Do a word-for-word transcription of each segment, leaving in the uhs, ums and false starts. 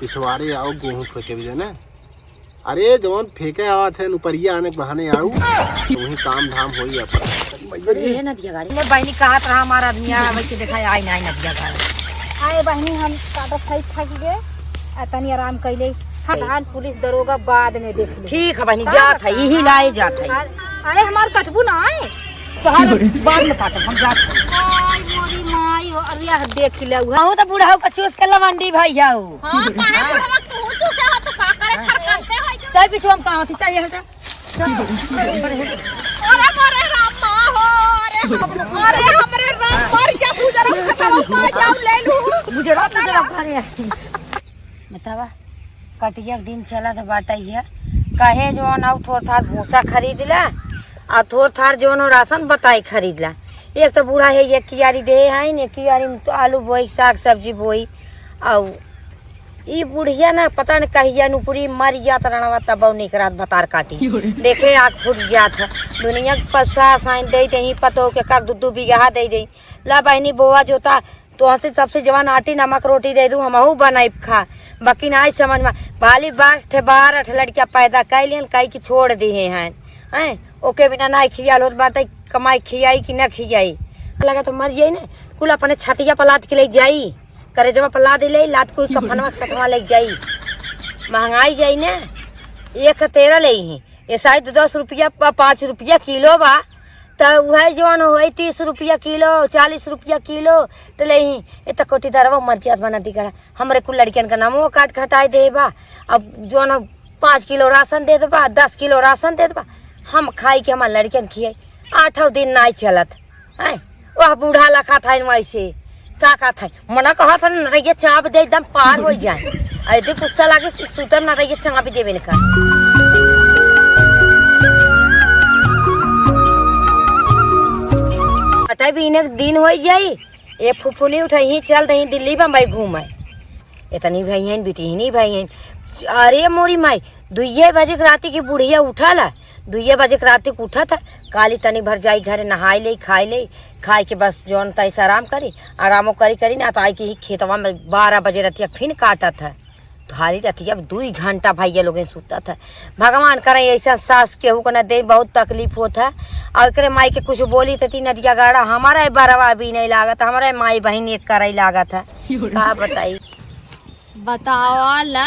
पिछवाड़े आओ, गेहूं फेंके भी जाने। अरे, जवन फेंके आवत है, उपरिया आने के बहाने आऊ, तो वही काम धाम होई अपन। अरे, ये नदिया गाड़ी। ले बहिनी, कहत रहा हमार आदमी आ, वैसे देखा, आई ना, आई नदिया गाड़ी। आए बहिनी, हम काटत हई, थक गए, आ तनी आराम कैले। हाँ, धान पुलिस दरोगा बाद में देख ले। ठीक है बहिनी, का जात है, बताई? यही लाए जात है। अरे, अरे, हमार कटबू ना आए। तोहार बाद में काटब, हम जात हई। आई मोरी माई हो, अरे यह देख ले, उहे। अहू तो बूढ़ा हो, कचूस के लवंडी भैया हो। हाँ, काहे बुढ़वा तू चूसे हो, तू का करे, खरकंटे हो जो। तै पीछे हम कहाँ थी, तै यहाँ से। चल, अरे मोरे राम माँ हो, अरे हम, अरे हमरे राम, मर जा, बुजरा खतवा पा जाओ, ले लू। बुजरा, बुजरा, अरे। बतावा, कटिया के दिन चलत बाटै है, कहे जवन आऊ थोर थार भूसा खरीद ला, आ थोर थार जवन हो राशन बताई खरीद ला। एक तो बूढ़ा है, एक कियारी दे है, एक कियारी में तो आलू बोई, साग सब्जी बोई, आऊ ई बुढ़िया ना पता न कहिया नुपुरी मर जात रणवा तब निकरात भतार काटी। देखे आँख फूट जात है। दुनिया के पचास आइन दे दे, पतो के कर दू दू बीघा दे दे। ला बहिनी बोआ जोता, तोहसे सबसे जवान आटी नमक रोटी दे दू, हमहू बनाइब खा। बाकी नाई समझ में, बाली बारह ठे, बारह ठे लड़किया पैदा कइ लिहन, कइ के छोड़ दिहे हैं, हैं? ओके बिना नाई खियाल होत बाटे, कमाई खियाई कि ना खियाई? लगा तो मर जाई ना, कुल अपने छतिया पर लाद के ले जाई, करेजवा पर लाद ले, लाद कोई कफनवा के सथवा ले जाई। महंगाई जाई ना, एक तेरह ले ही, ये शायद दस रुपया प-, पाँच रुपया किलो बा, त उहे जवन होई तीस रुपया किलो, चालीस रुपया किलो, त लेही। ए त कोटी दरवा मर जात बना दिगड़ा। हमरे कुल लड़कियन का नामो काट के हटाई दे बा। अब जवन पाँच किलो राशन दे देबा, दस किलो राशन दे देबा, हम खाई के हमार लड़कियन खियाई। आठौ दिन नाई चलत। हैं? वह बूढ़ा लखा था वैसे। का का था? मना कहा था नरैया चाप दे, एकदम पार हो जाए। अरे तो गुस्सा लागे, सु-, सुतम नरैया चाप देवे इनका। अतः भी इन्हें दिन हो जाई, ये फुफुली उठा, यहीं चल दही दिल्ली बम्बई घूमे। इतनी भाई हैं, बिटिहनी भाई हैं। अरे मोरी माई, दुइये बजे के राती की बुढ़िया उठल, दुइये बजे के राती के उठत है, काली तनी भर जाई घरे नहाई ले, खाई ले, खाई के बस जौन तैसे आराम करी, आरामो करी, करी ना तो आई कि खेतवा में बारह बजे रतिया फिन काटत है। धारी रतिया अब दुई घंटा भैया लोग सुतत है। भगवान करे ऐसा सास केहू को न दे, बहुत तकलीफ होत है। और एकरे माई के कुछ बोली तो तीन नदिया गाड़ा हमारा ये बरवा भी नहीं लागत, हमारा ये माई बहिन एक करे लागत है। का बताई? बतावा ला,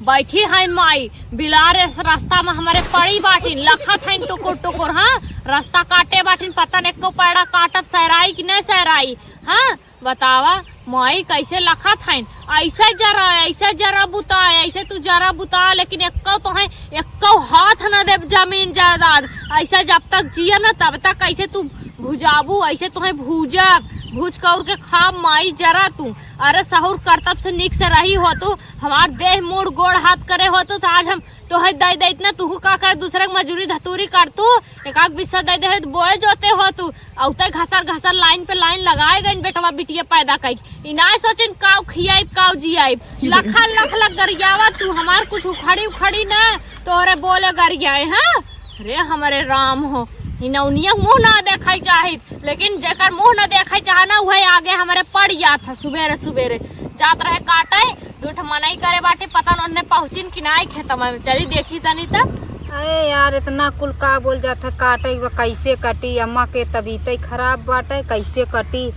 बैठी है माई, बिलार इस रास्ता में हमारे पड़ी बाटिन, लखत है टुकुर टुकुर, हाँ, रास्ता काटे बाटिन, पता नहीं को पैड़ा काटब सहराई कि नहीं सहराई, हाँ, बतावा, माई कैसे लखत है, ऐसे जरा, ऐसे जरा बुता, ऐसे तू जरा बुता, लेकिन एक्को तो है, एक्को हाथ न देब जमीन जायदाद, ऐसे जब तक जिया न तब तक ऐसे तू भुजाबू, ऐसे तो है भूजब, भूज कौर के खाब माई जरा तू, अरे सहूर करतब से निक से रही होतू, हमार देह मूड़ गोड़ हाथ करे होतू, तो आज हम तोहे दे देत ना, तुहू का कर, दूसरे के मजूरी धतूरी करतू, एक आध बिस्सा दे दे तो बोए जोते होतू, औते घसर घसर लाइन पे लाइन लगाए गइन बेटवा बिटिया पैदा कई, ई नाय सोचिन काऊ खियाइब, काऊ जियाइब, लखा लख लख गरियावा तू, हमार कुछ उखड़ी उखड़ी ना, तोरे बोले गरियाए, हाँ? रे हमरे राम हो, ई नौनिया मुँह ना देखाई चाहित, लेकिन जेकर मुँह न देखे चाहे ना, उहे आगे हमरे पड़ जात है। सुबेरे सुबेरे जात रहे काटे, दू ठो मनई करे बाटे, पता न ओन्ने पहुँचिन कि नाई खेतवा में। चली देखी तनी त। अरे यार, इतना कुल का बोल जात है काटे, वो कैसे कटी? अम्मा के तबीयत ही खराब बाटे, कैसे कटी?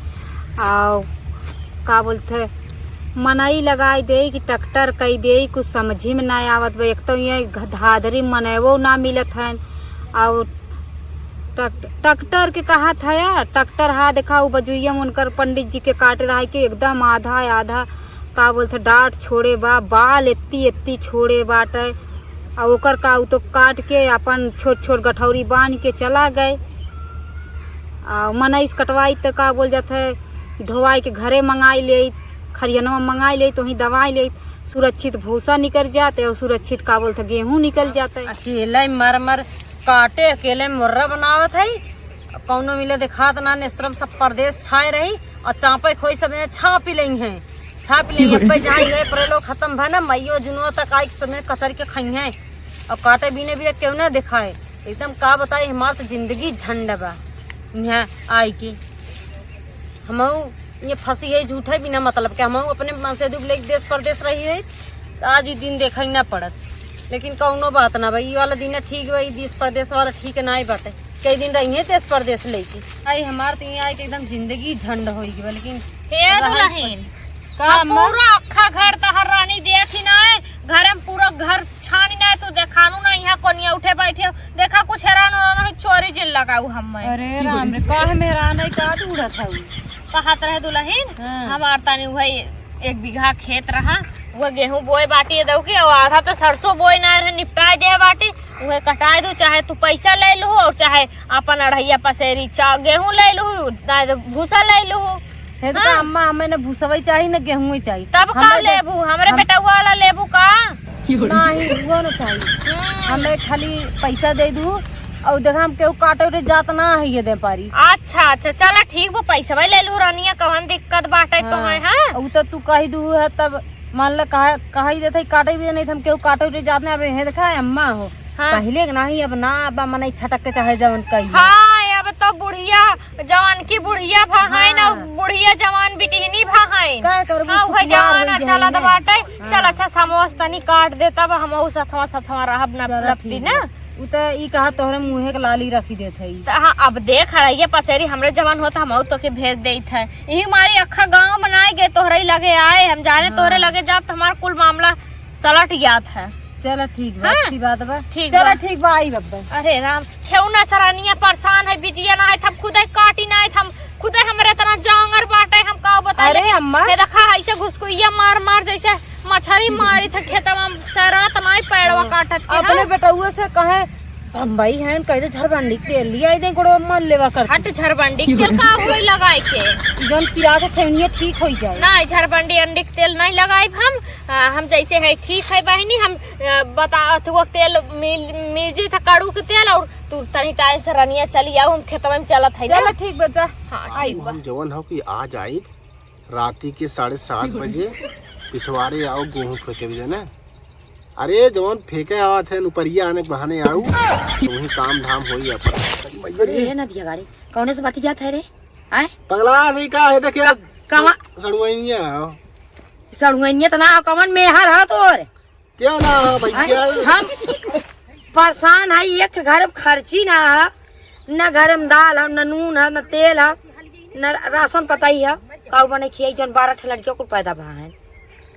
आ का बोलते, मनई लगाई दे कि ट्रैक्टर कई दे, कुछ समझी में ना आवत बा। एक तो ये घ-, धाधरी मनैवो ना मिलत है, और ट्रैक्ट-, ट्रैक्टर के कहा था यार, ट्रैक्टर हा देखा, उ बजुइया में उनकर पंडित जी के काटे रहा कि एकदम आधा आधा, का बोलते, डांट छोड़े बा, बाल एत्ती एत्ती छोड़े बाटे। आ ओकर का, उ तो काट के अपन छोट छोट गठौरी बांध के चला गए। आ मनई से कटवाई त का बोल जात है, ढोवाई के घरे मंगाई ले, खरियनवा मंगाई ले, तो ही दवाई ले, सुरक्षित भूसा निकल जाते और सुरक्षित का बोलते गेहूं निकल जाते। अकेले मर मर काटे, अकेले मुर्रा बनावत है। अब कौनो मिले देखात ना, नेस्त्रम सब परदेस छाए रही और चापे खोई सब ने छापी लेई हैं, छापी लेई हैं। अब जहाँ ये प्रेलो खत्म भा ना, मइयो जुनवा तक आई सब ने कसर के खाई हैं और काटे बीने भी केहू ना देखाए। एकदम का बताई, हमार तो जिंदगी झंड बा यहाँ आई के। हमहू ये फंसी है झूठे बिना मतलब के, हम अपने मन से दुख लेके देश परदेश रही है, तो आज ई दिन देखा ही ना पड़त। लेकिन कौनो बात ना भाई, ई वाला दिन ठीक बा, ई देश परदेश वाला ठीक ना ही बाटे। कई दिन रही है देश परदेश लेके। आई हमार तो यहाँ आके एकदम जिंदगी झंड होई गई बा, लेकिन हे रहा ही दुल्हन, का हम अम्मा? पूरा अक्खा घर तहर रानी देखी ना है, घर में पूरा घर छानी ना है, तू देखानू ना यहाँ कोनिया उठे बैठे हो। देखा कुछ हैरान होना नहीं, चोरी जिन लगाऊ हम मैं। अरे राम रे, का हम हैरान है, का तू उड़त हऊ? कहत रहे दुल्हन, हाँ। हमार तनी वही एक बीघा खेत रहा, वो गेहूं बोए बाटी दऊ के, और आधा तो सरसों बोए ना रहे, निपटाए दे बाटी, वह कटाए दू, चाहे तू पैसा ले लू और चाहे अपन अढ़ैया पसेरी चा-, गेहूं ले लू, ना तो भूसा ले लू। हे तो हाँ। का अम्मा, हमें ना भूसवई चाही, ना गेहूं चाही। तब का हमें दे-, लेबू? हमरे हम बेटउआ वाला लेबू का? नहीं, वो ना चाही। हम्म। हमें खाली पैसा दे दू, और देखा हम केहू काटे उटे जात ना है ये दे पारी। अच्छा, अच्छा, चला ठीक बा, पैसवा ले लू रानिया, कवन दिक्कत बाटे हाँ। तुम्हें, हाँ? उ तो तू कही दू है, तब मान ले कहा, कहा ही देते काटे भी नहीं, हम केहू काटे उटे जात ना। अब हे देखा है अम्मा हो, हाँ। पहिले के नाही, अब ना, अब मनई छटक के चाहे जवन कही। हाँ, अब तो बुढ़िया जवान की बुढ़िया भा है ना, हाँ। बुढ़िया जवान बिटिहनी भा है। का करबू, हाँ, उहे सुकुमार जमाना होई गई चलत है। बाटे। हाँ। चल अच्छा, समोस तनी काट दे, तब हमहू सथवा सथवा रहब ना, चला लपटी ठीक ना। है। उ त ई कहा तोहरे मुँहे के लाली रखी देत है। त हाँ, अब देख, हड़ैया पसेरी हमरे जवान होत, हमहू तोके भेज देत है। यही मारी अक्खा गाँव बनाए गए, तोहरे ही लगे आए, हम जाने हाँ। तोहरे लगे जाब त हमार कुल मामला सलट जात है। चला ठीक बा, हाँ? अच्छी बात बा। ठीक चला बा। ठीक बा, आई बब्बा। अरे राम, ठेहुना सरानिया परेशान है, बिटिया ना है, हम खुदे काटी ना है, हम खुदे हमरे इतना जांगर बाटे, हम का बताई, अरे लेकिन अम्मा। हे देखा, ऐसे घुसकुइया मार मार जैसे मछरी मारी था खेतवा में, सरात नाई पैरवा हाँ, काटत के, अपने हाँ? बेटउआ से कहे, "बम्बई है, कह दे झरबंडी के तेल लिया, दे गोड़वा मल लेवा कर।" हट, झरबंडी के तेल का होई लगाए के? जौन पिरा के ठेहुनिया ठीक होई जाए। नहीं, झरबंडी अंडी के तेल नहीं लगाइब हम। आ, हम जैसे है ठीक है बहिनी, हम, आ, बता, अथुआ तेल मिल, मिर्जी था कड़ू के तेल और तू तनी टाइम से रनिया चली आओ, हम खेतवा में चलत है चलो ना। ठीक बा, जा। हाँ, आई ठीक बा। हम जवन हो कि आ जाई राती के साढ़े सात बजे पिछवारे आओ, गेहूं फेंके भी जाना। अरे जवन फेंके आवत है, उपरिया आने के बहाने आऊ, तो वही काम धाम होई अपन। अरे नदिया गाड़ी, कौने से बतियात है रे? आए? पगला नहीं का है, देखे। कमा- सड़ुआइनिया हो। सड़ुआइनिया तो ना हो, कमन मेहर हो तोर? क्यों ना हो भैया? आए? हम परेशान है, एक घर में खर्ची ना है, न घर में दाल है, न नून है, न तेल है, न राशन पता ही है। काऊ बने खियाई जौन बारह ठे लड़कियों को पैदा भा है।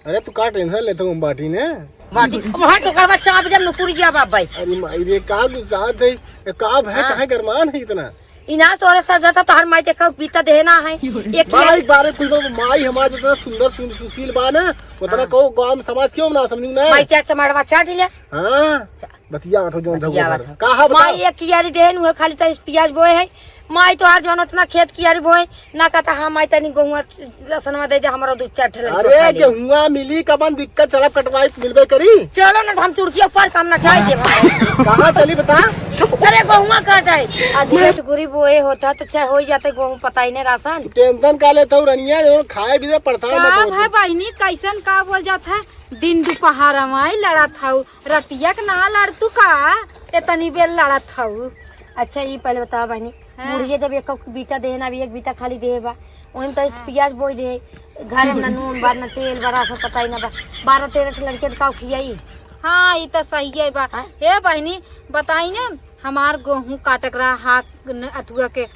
अरे तू का टेंशन लेते हो, हम बाटी ने। बाटी, वहाँ तो करवा चाप जब नुकुर जिया बाप भाई। अरे माई रे, का गुस्सा है, का है, हाँ। काहे गरमान है इतना? इनार तोहरे सर जाता, तोहर माई देखा बीता देना है। एक माई बारे कुल बा, माई हमार जितना सुंदर सुन-, सुशील बा ना, उतना हाँ। कहो गांव में समाज क्यों ना समझू ना? माई चार चमाड़वा चाट ले। हाँ, बतिया आवत हो जौन बतिया धुआं आवत भर। हो। कहा बता? माई एक कियारी देहन हुए, खाली तो पियाज बोए है। माई तोहार जौन उतना खेत कियारी बोए, ना कहता, "हाँ माई, तनी गहुआ लसनवा दे दे, हमरो दू चार ठे लड़का अरे, खा ले।" गेहुआ मिली कबन दिक्कत, चलब कटवाई मिलबे करी। चलो ना, हम चुड़किया ऊपर काम ना चाहे देब हम। कहाँ चली बता? अरे, गहुआ काटे। आज रेट गुरी बोए होता तो चाहे हो जाते गहूँ पता ही नहीं राशन। टेंशन का लेत हऊ रनिया, जो खाए भी परेशान मत का हो भाई तू। बहिनी, कैसन का बोल जात है? दिन दुपहर माई लड़त हऊ, रतिया के ना लड़तू का? एतनी बेर लड़त हऊ। अच्छा, ई पहले बतावा बहिनी, हाँ। बुढ़िया जब एक बीता देहे ना, अभी एक बीता खाली देहे बा, ओहिम तो इस हाँ। पियाज बोई देहे, घर में ना नून बा, ना तेल बा, राशन पता ही ना बा, बारह तेरह ठे लड़के तो का खियाई? हाँ, ई तो सही है बा। हाँ? हे बहिनी, बताई ना, हमार गेहूं काटक रहा हाथ न-, अथुआ के,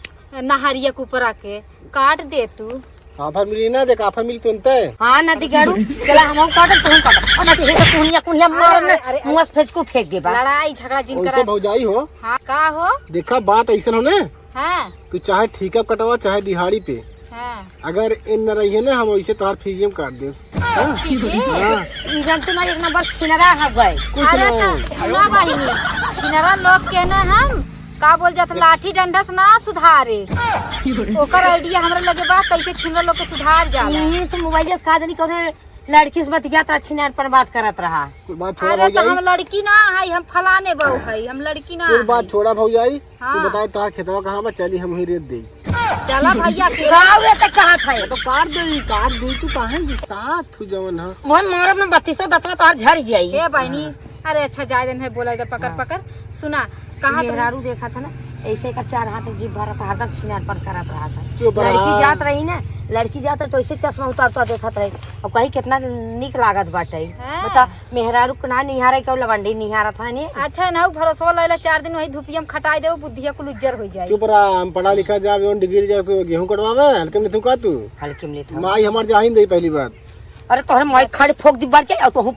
नहरिया के ऊपर आके काट दे तू। आफर मिली ना, देख, आफर मिली तुरंते। हाँ, ना दिगाड़ू, चला हम काटब, तुम काटब। और ना तो हे तो कुनिया, कुनिया मारब अरे, ना, अरे, अरे। मुंह से फेंच को फेंक देबा। लड़ाई झगड़ा जिन ओइसे करा। भौजाई हो। हाँ, का हो? देखा, बात ऐसन हो ना, हाँ। तू चाहे ठीका कटवा, चाहे दिहाड़ी पे। हाँ। अगर इन न रही है ना, हम वैसे तोहार फ्री में काट देब। हाँ। ठीक है। हाँ। ई जन तू ना एक नंबर छिनरा हो गए। कुछ अरे नहीं। तो सुना बहिनी, छिनरा लोग के ना हम का बोल जात, लाठी डंडा से ना सुधारे। ओकर आइडिया हमरा लगे बा, कैसे छिनरा लोग के सुधार जाला। यही से मोबाइल से कहा देनी, कौने लड़की से बतियात रहा, छिनारपन बात करत रहा। कुल बात छोड़ा अरे तो भौजाई। हम लड़की ना है, हम फलाने बहू है, हम लड़की ना कुल बात है। छोड़ा भौजाई। हाँ। तू बताए, तोहार खेतवा कहाँ बा? चली हम वहीं रेत देई। चला भैया के। का रे, तो कहा था? तो काट दे, काट दे, तू काहे गुस्सा तू जवन ह? मोहन मारब में बत्तीसों दतवा तोहार झड़ जाई। हे बहिनी, अरे अच्छा, जाए देन है, बोला दे, पकड़, हाँ। पकड़। सुना, कहा ये तो मेहरारू देखा था ना, ऐसे एकर चार हाथ जीभ भरत, हरदम छिनारपन करत रहत है। चुप रहा। लड़की जात रही ना, लड़की जात रही तो ऐसे चश्मा उतार उतार देखत रही। अब कही कितना नीक लागत बाटे। हाँ। बता, मेहरारू के ना निहारे के लवंडी निहारत है नी। अच्छा, ना भरोसा लैला, चार दिन वही धुपिया में खटाई दे, बुद्धिया कुल उज्जर हो जाए। चुप रहा, हम पढ़ा लिखा जाब, एवन डिग्री जाब, तो गेहूं कटवावे, हल्के में लेथू का तू? हल्के में लेथू। माई हमार जाहिन दे पहली बात। अरे तोहरे माई खाली फोक दी बार के, और तो हूँ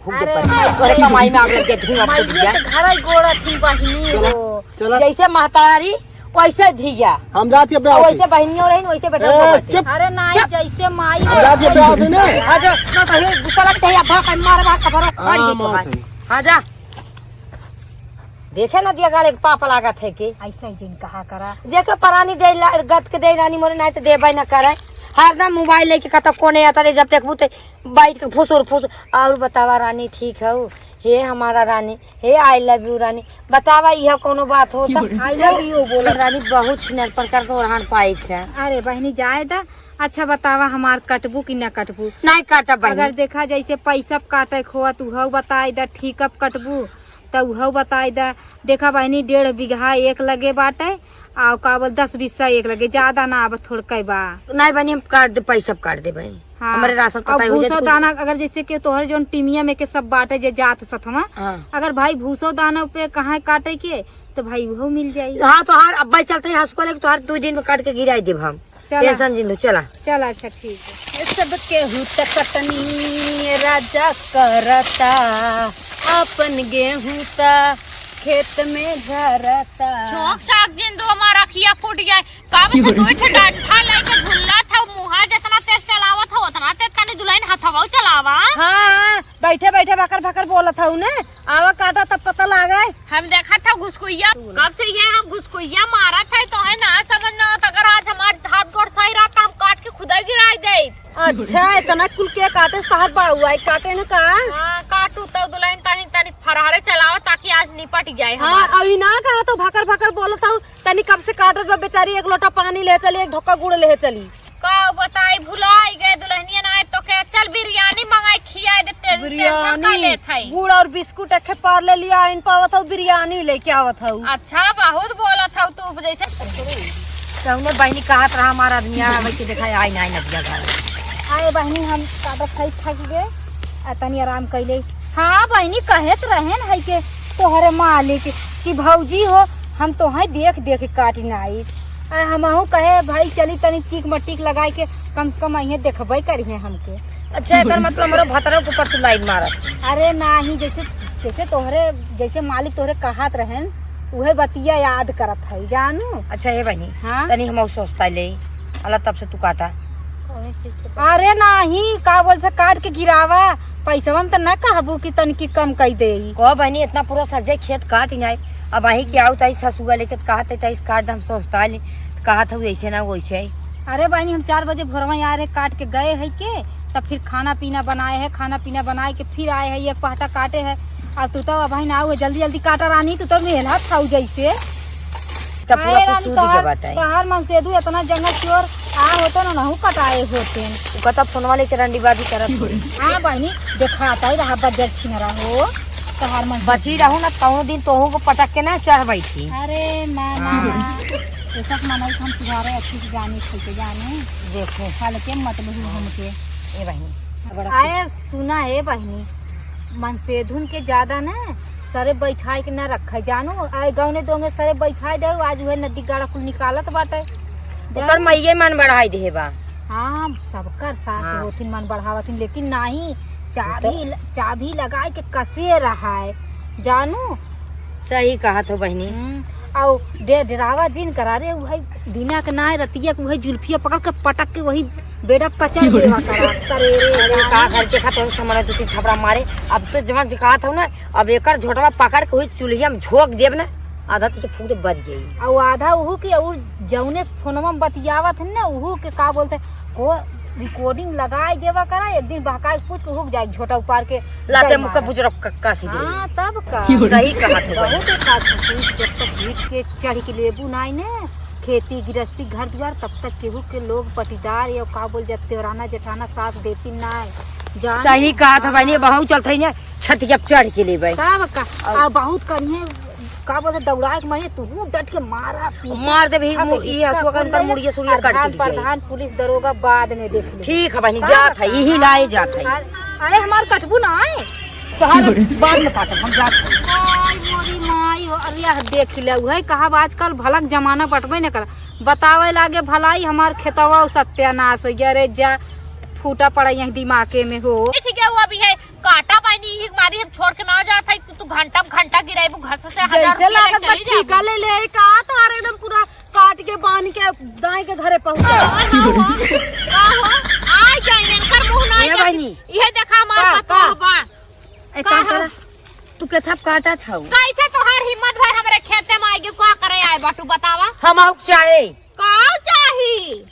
फूक दे अरे पर। माई तोहरे रे। कमाई में आग लग जाए, धुआं फूट माई जाए। तो घर ही गोड़ा थी बहिनी चला, हो। चला। जैसे महतारी, वैसे धिया। हम जात के और ब्याह वैसे से। बहिनियों रही, वैसे बेटा ए, को बाटे। चुप। अरे नाई, चुप। जैसे माई हम जात के वैसे ब्याह से ना। धिया। आ जा, ना तो ये गुस्सा लगता है, या भाग, मार भाग, कपड़ा फाड़ हाँ, देते मार भाई। सही। हाँ जा। देखे ना दिया गाड़े के पाप लागत है कि। ऐसा ही जिन कहा करा। जेके परानी दे ला-, गत के दे रानी मोरे, नाई तो देबे न करे। हरदम मोबाइल लेके कहता कोने आता रे, जब देखबू तो बैठ के फुसुर फुसुर। और बतावा रानी ठीक हऊ? हे हमारा रानी, हे I love you रानी, बतावा इह कौनो बात होता? I love you बोला। रानी बहुत छिनरपन करत ओरहन पाई थे। अरे बहिनी जाए दा। अच्छा बतावा हमार कटबू कि ना कटबू? नहीं काटब बहिनी। अगर देखा जैसे पैसा काटे खोआ तू हऊ बताई दा, ठीक अब कटबू? त उहउ बताइ द। देखा बहिनी, डेढ़ बीघा एक लगे बाटे, आ का बोल, दस बीसा एक लगे, ज्यादा ना, अब थोड़के बा। नाहीं बहिनी, हम काट दे, पैसा काट दे बहिनी। हाँ। हमरे राशन अब पता ही हो जाए भूसो कुछ। दाना, अगर जैसे कि तोहरे जौन टीमिया में के सब बाटे जे जात सथवा, हाँ। अगर भाई भूसो दाना पे कहाँ काटे के, तो भाई उहउ मिल जाई। हाँ, तोहार अब्बा चलते हैं हंसुआ लेके, तोहार दू दिन में काट के गिराई देब हम। चला। टेंशन जिन लो, चला। चला, अच्छा, ठीक है। ये सब केहू त कटनी राजा करता, आपन गेहूं त खेत में झरता। चौक चाक जिन दो हमार अखिया फूट जाए। कब से दो ठे डंठा लेके झुल्ला था, मुहा जितना तेज चलावत हो, उतना तेज तनी दुल्हन हथवा चलावा। हाँ, बैठे बैठे भकर भकर बोलत हऊ ने। आवा काटा तब पता लागे। हम देखत हऊ घुसकुइया, कब से ये हम घुसकुइया मारत है, तो है ना समझ में आवत। अगर आज हमार हाथ गोड़ सही रहता, हम काट के खुदा गिराई दे। अच्छा, इतना कुल के काटे, सहर बाड़ू आई काटे न का? हाँ, काटू तो दुल्हन तनी तनी फरहरे चलाओ, ताकि आज निपट जाए हाँ, हमार। अभी ना कहा तो भकर भकर बोलत हऊ, तनी कब से काटत बा बेचारी, एक लोटा पानी ले चली, एक ढोका गुड़ ले चली। का बताई, भुलाई गए दुल्हनिया ना, तो के चल बिरयानी मंगाई खियाए दे, टें-, टेंशन का बिरयानी, लेत हई? गुड़ और बिस्कुट एक पार ले लिया, इन पावत हऊ, बिरयानी लेके आवत हऊ। अच्छा, बहुत बोलत हऊ तू, जैसे कौने बहिनी कहत रहा हमार आदमी, आ, वैसे देखा, आई ना, आई नदिया घाट। आए बहिनी, हम काटत हई, थक गए, आ तनी आराम कैले। हाँ बहिनी, कहे त रहेन है के तोहरे मालिक कि भौजी हो, हम तोहई देख देख के काटी नाई। आ हमहू कहे भाई चली तनी टीक मटीक लगाई के कम से कम अइहें देखबे करिहें हमके। अच्छा, एकर मतलब हमरो भतरो के ऊपर तू लाइन मारत। अरे नाही, जैसे, जैसे तोहरे, जैसे मालिक तोहरे कहत रहेन, उहे बतिया याद करत हई जानू। अच्छा, हे बहिनी, हाँ? तनी हमहू सोचता ले, अला तब से तू काटा। अरे नाही, का बोल से काट के गिरावा, पैसवा में त ना कहबू कि तनिकी कम कई देई। कह बहिनी, इतना पूरा सज्जे खेत काट ही नाई। अब अही के आऊ ताई ससुआ लेके त कहत है, ताई काट दे, हम सोचता ले, त कहत हऊ ऐसे ना वैसे। अरे बहिनी, हम चार बजे भोरवा आ रहे, काट के गए है के, तब फिर खाना पीना बनाए है, खाना पीना बनाए के फिर आए है, एक पहटा काटे है। अब तू तो अबहिन आऊ है, जल्दी जल्दी काटा रानी, तू तो मेहनत खाऊ जैसे। तब पूरा अरे रानी, कुछ सूझ तोहार, गवा टाइम। तोहार मनसेधू इतना जंगल चोर आ होते ना, नहू कटाए होते। उ कहता फोनवा लेके रंडीबाजी करत होई। हाँ बहिनी, देखाता ही रहा बजर छिनरा हो, तोहार मनसेधू। बची रहू ना, कौनो दिन तोहू को पटक के ना चढ़ बैठी। अरे ना, ना, हाँ। ना। ये सब मनई हम सुधारे अच्छे से जाने, ठीक है जाने। देखो। हल्के मत लहू हमके। ए बहिनी। आए सुना हे बहिनी, मनसेधुन के ज्यादा ना सरे बैठाए के ना रखे, जानू, आए गौने दोंगे सरे बैठाए दे, आज उहे नदी गाड़ा कुल निकालत बाटे। ओकर मइये मन बढ़ाई देहे बा। हाँ, सबकर सास हाँ। होथिन मन बढ़ावथिन, लेकिन नाही, चाभी तो ल-, चाभी लगाए के कसे रहाए, जानू। सही कहत हो बहिनी। हम्म, आउ डे-, डेरावा जिन करा रे, उहे दिना के नाय रतिया के उहे जुल्फिया पकड़ के पटक के वही बेड़ा कचर देवा करा। करे रे अरे का जाने। घर के खात हो समझ दो तीन थपड़ा मारे। अब तो जवन जे कहत हो ना, अब एकर झोटवा पकड़ के वही चूल्हिया में झोंक देब ना, आधा तो फूट बच जाई। आउ आधा उहू के, और जौने से फोनवा में बतियावत है ना, उहू के का बोलते, को recording लगाई देवा करा, एक दिन बहकाए पूछ के हुक जाए झोटा उपार के लाते जाए मुक्का मारा। बुजरक क-, कासी दे। हाँ, तब का। सही कहत हो बहिनी। बहुत खास चीज, जब तक जीत के चढ़ के लेबू नाई ने, खेती गृहस्थी घर द्वार, तब तक केहू के लोग पटीदार या का बोल जात, देवराना जेठाना साथ देती नाई। जान सही कहत हो बहिनी, हाँ। बहू चलत है ने, छतिया चढ़ के लेबै। तब का, और आ बहुत करिए का बोले, दौड़ाए के मारे तू डट के मारा, पीटा। मार देबे, ई हसुआ का उनकर मुड़िया सुड़िया काट पीट जाई। प्रधान, पुलिस दरोगा बाद में देख ले। ठीक है बहिनी, जात है, यही लाए जात है। अरे, अरे, हमार कटबू ना आए। तोहार बाद में काटब, हम जात है। आई मोरी माई हो, अरे, यह देख ले, उहे कहब आजकल भलक जमाना पटबे न कर। बतावे लागे भलाई, हमार खेतवा सत्यानाश हो गया। अरे, जा, फूटा पड़ा यही दिमागे में हो। ठीक है, वो अभी है। काटा बहिनी, इही मारी हम छोड़ के ना जात हई। तू, तू घंटा घंटा गिराइबू, घस से हजार जैसे लागत बा चली जाबू। ठीका ले ले आई का, तोहार एकदम पूरा काट के बांध के दाई के घरे पहुंचा। और हाँ हो, का हो? आ जाइन, इनकर मुंह ना ए जाए। बहिनी। इहे देखा हमार का, पतोह का? बा। ए, का का हो? करा? तू केथा काटा था? कैसे तोहार हिम्मत भई हमरे खेते में आइगे, का करे आए बाटू बतावा? हम आउक चाहे। का चाही?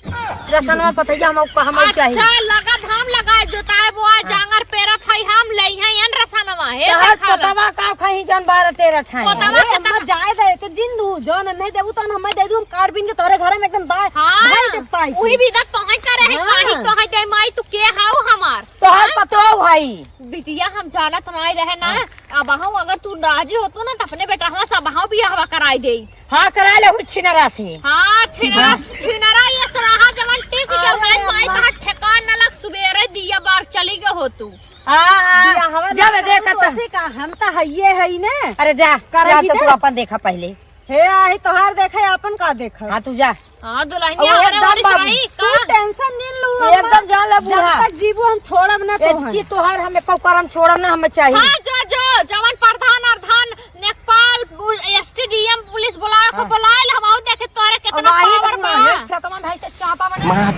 रसनवा पतैया हम कहम चाही। अच्छा, लगा धान लगा, जोताए बोआ, हाँ। जांगर पेरत हई हम, लइहैं रसनवा, हे तोहर देखा ला। पोतवा का खाही जौन बारह तेरह ठाए। पोतवा अरे, के अम्मा, तब जाए दे, एक दिन दू, जौन नहीं देबू, तौन हमें दे दू, हम काट बीन के तोहरे घरे में एकदम दाए, हाँ, भाई देता है। उही भी तोहे करे है, हाँ। काहे तोहे दे माई, तू के हाउ हमार? तोहर हाँ? पतोह हई। बिटिया, हम जानत नाई रहे ना, हाँ। अबहू अगर तू राजी होतू ना, त अपने बेटवा से अबहू बियाहवा कराई देई। हाँ, करा ले हुई छिनरा से। हाँ, छिनरा, हाँ। छिनरा ये सराहा जवन टिक गया, अरे माई, माई अम्मा। तोहार ठेकान न लग, सुबेरे दिया बार चली गए हो तू। हाँ, हाँ, बियाहवा जब ना देखा करू त। तो से का, हम त हइये हई ने। अरे जा, करे जा भी तो तू दे। अपन देखा पहिले। हे, आही तोहार देखे, अपन का देखा? हाँ, तू जा। हाँ, दुल्हनिया अरे हमरे एकदम ओरी से बाबू। रही तू का? टेंशन जिन लू, एकदम अम्मा। जान ले बूढ़ा। जब तक जीबू हम छोड़ब ना तोहन। एतकी तोहार हम एको करम छोड़ब ना, हमें चाहिए। हाँ, जो, जो, जवन प्रधान अरधान, नेकपाल, बु-, एसडीएम, पुलिस बुलाए को हाँ। बुलाए ले, हम आऊ देखे तोरे कितना अब आइए पावर ना, बा। ये खेतवा में भाई से चापा बना। मार।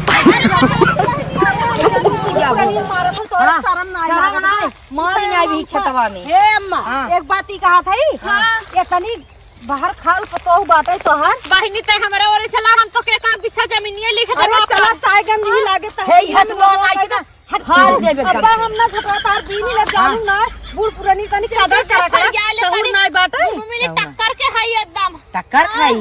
तनी मारत हो, तोरा हाँ, शरम ना शरम आवे। ना, मार ना भी खेतवा में। हे अम्मा, हाँ। एक बात ही कहा था ही, हाँ। ये तनी बाहर खाल पतोहू बाटे तोहार। बहिनी, तै हमरे ओरे चला, हम तो के का बिछा जमीनिया लिख दे अरे बाप। चला, सायगन नहीं लागे त हे, हट, वो माई के ना, हट। हार देबे अब्बा, एकदम। हम ना झगड़ा तार बीनी लग जानू हाँ। ना, बूढ़ पुरानी तनी चल, कदर चल, करा चल, करा, जा ले सहूर तनी। नाई बाटे। मुंह में ले टक्कर के हई एकदम। टक्कर हाँ। खाई।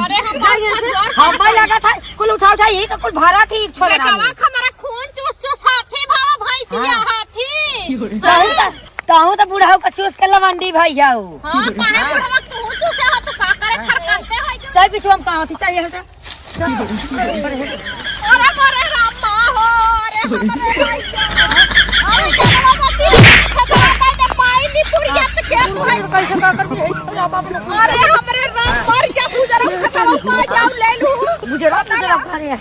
अरे, हम जा यहाँ से। बहुत जोर से हमें लगा था, कुल उठा उठा, यही का कुल भरा थी, छोड़ रहा बेटवा हूँ। हमारा खून चूस चूस हाथी भावा भैंसिया हाँ। हाथी। कहूँ तो, कहूँ तो बुढ़ाऊ का चूस के लवंडी भैया हो। हाँ, काहे बुढ़वा तू चूसे हो, तू का करे खरकाते हो जो? चल पीछे हम कहाँ थी, चल यहाँ से। अरे मोरे रामा हो, अरे हमरे भैया। अरे जगवा मची, खतरा का जब माई नी पुरिया त के तू है? कैसे का कर भी है? अरे हमरे राम, मर गया बुजरा, खतरा का जाओ ले लू। बुजरा, बुजरा, अरे।